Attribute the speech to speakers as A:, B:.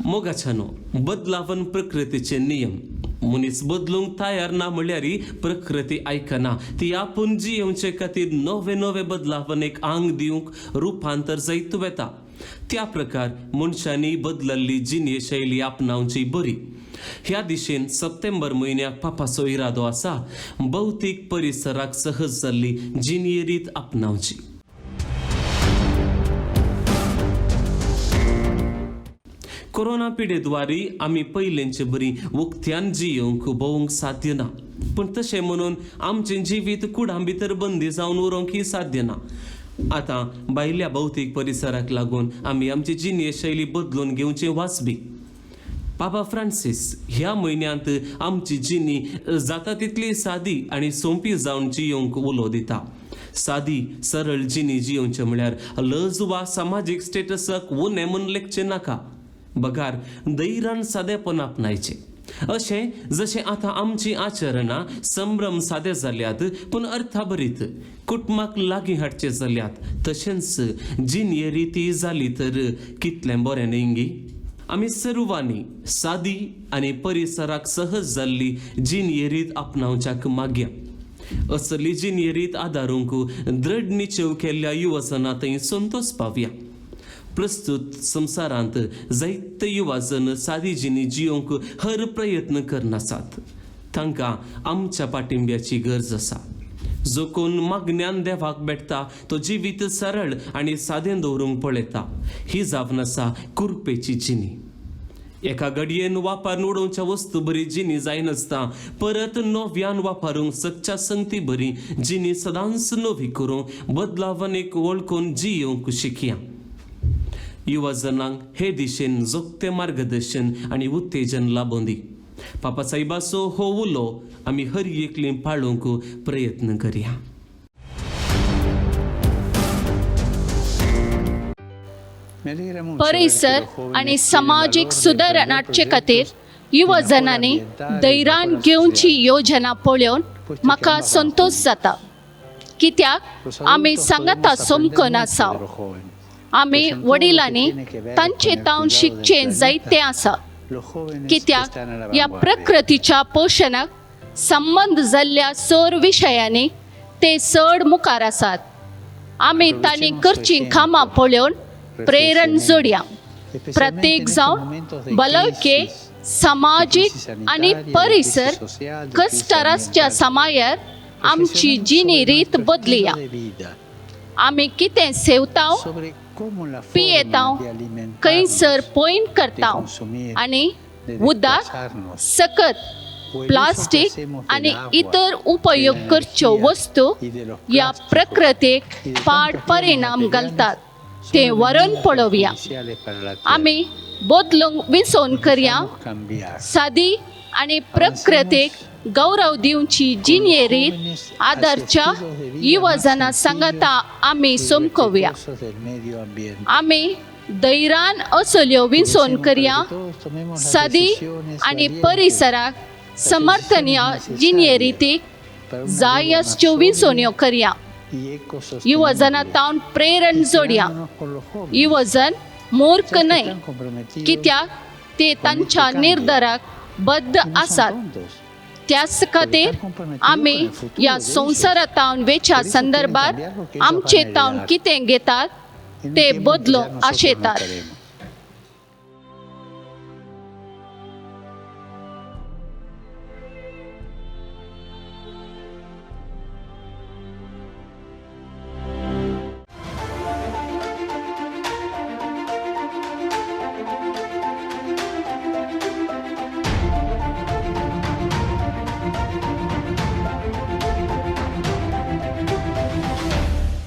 A: मोगाच्यानो, बदलावन प्रकृतीचे नियम. मनीस बदलूंक तयार ना म्हणल्यार प्रकृती आयकना. ती आपूण जियेवचे खातीर नवे नवे बदलावन एक आंग दिवंक रुपांतर जायत वता. त्या प्रकार मनशांनी बदलल्ली जिणे शैली आपणावची बरी. ह्या दिशेन सप्टेंबर म्हयन्याक पापाचो इरादो आसा भौतीक परिसराक सहज जाल्ली जिणये रीत आपणावची. कोरोना पिडेद्वारी आमी पयलेंचे बरी उक्त्यान जियोवंक भोवंक साध्य ना, पूण तशें म्हणून आमचें जिवीत कुडां भितर बंदी जावन उरोंक ही साध्य ना. आतां भायल्या भौतीक परिसराक लागून आमी आमची जिणे शैली बदलून घेवची वाजबी. बाबा फ्रांसीस ह्या म्हयन्यांत आमची जिणी जाता तितली सादी आनी सोंपी जावन जियोवंक उलो दिता. सादी सरळ जिणी जियोवचें म्हळ्यार लज वा समाजीक स्टेटसाक उणें म्हूण लेखचें नाका, बगार धैर्यान सादेपण आपणायचें. अशें जशें आतां आमचीं आचरणां संभ्रम सादे जाल्यात पूण अर्थाभरीत कुटुंबाक लागीं हाडचे जाल्यात, तशेंच जिणये रिती जाली तर कितलें बरें न्ही गी. आमी सर्वांनी सादी आनी परिसराक सहज जाल्ली जिणये रीत आपणावच्याक मागया. असली जिणये रीत आदारूंक दृढ निश्चेव केल्ल्या युवजना थंय संतोष पावया. प्रस्तुत संवसारांत जायते युवाजन सादी जिणी जियोवंक हर प्रयत्न करनासात. तांकां आमच्या पाठिंब्याची गरज आसा. जो कोण मागण्यान देवाक भेटता तो जिवीत सरळ आनी सादें दवरूंक पळयता. ही जावन आसा कुरपेची जिणी. एका घडयेन वापरून उडोवच्या वस्तू बरी जिणी जायनासता परत नव्यान वापरूंक सकच्या संगती बरी जिणी सदांच नवी करूंक बदलावन एक वळखून जियोवंक शिकया. युवा जनांक हे दिशेन जोगतें मार्गदर्शन आनी उत्तेजन लाबोवन दी. पापा साहेबाचो हो उलो आमी हर एकली पाळूंक प्रयत्न करया.
B: परिसर आनी समाजीक सुदारणा हाडचे खातीर युवजनांनी धैर्यान घेवची योजना पळोवन म्हाका संतोश जाता, कित्याक आमी सांगाता समकन आसा. आमी वडिलांनी तांचे तावन शिकचें जायतें आसा, कित्याक ह्या प्रकृतीच्या पोशणाक संबंद जाल्ल्या सर विशयांनी ते चड मुखार आसात. आमी तांणी करचीं कामां पळोवन प्रेरण जोडया. प्रत्येक जावन भलायके, समाजीक आनी परिसर कश्टाराच्या समायार आमची जिणी रीत बदलया. आमी कितें सेवता, पियेता, खंयसर पॉयंट करता आनी उदक सकत प्लास्टीक आनी इतर उपयोग करच्यो वस्तू ह्या प्रकृतीक पाड परिणाम घालतात ते वरण पळोवया. आमी बदलूंक विसोवन करया. सादी आनी प्रकृतीक गौरव दिवची जिणये रीत आदरच्या युवजना सांगाता आमी समकोवया. आमी धैर्यान असल्यो विसोवन करया. सादी आनी परिसराक समर्थनीय जिणये रितीक जाय आसच्यो विसोवण्यो करया. युवजना तावन प्रेरण जोडया. युवजन मूर्ख न्हय, कित्याक ते तांच्या निर्धाराक बद्द आसात. त्याच खातीर आमी ह्या संवसारांत वेच्या संदर्भात आमचे तावन कितें घेतात ते बदलूंक आशेतात.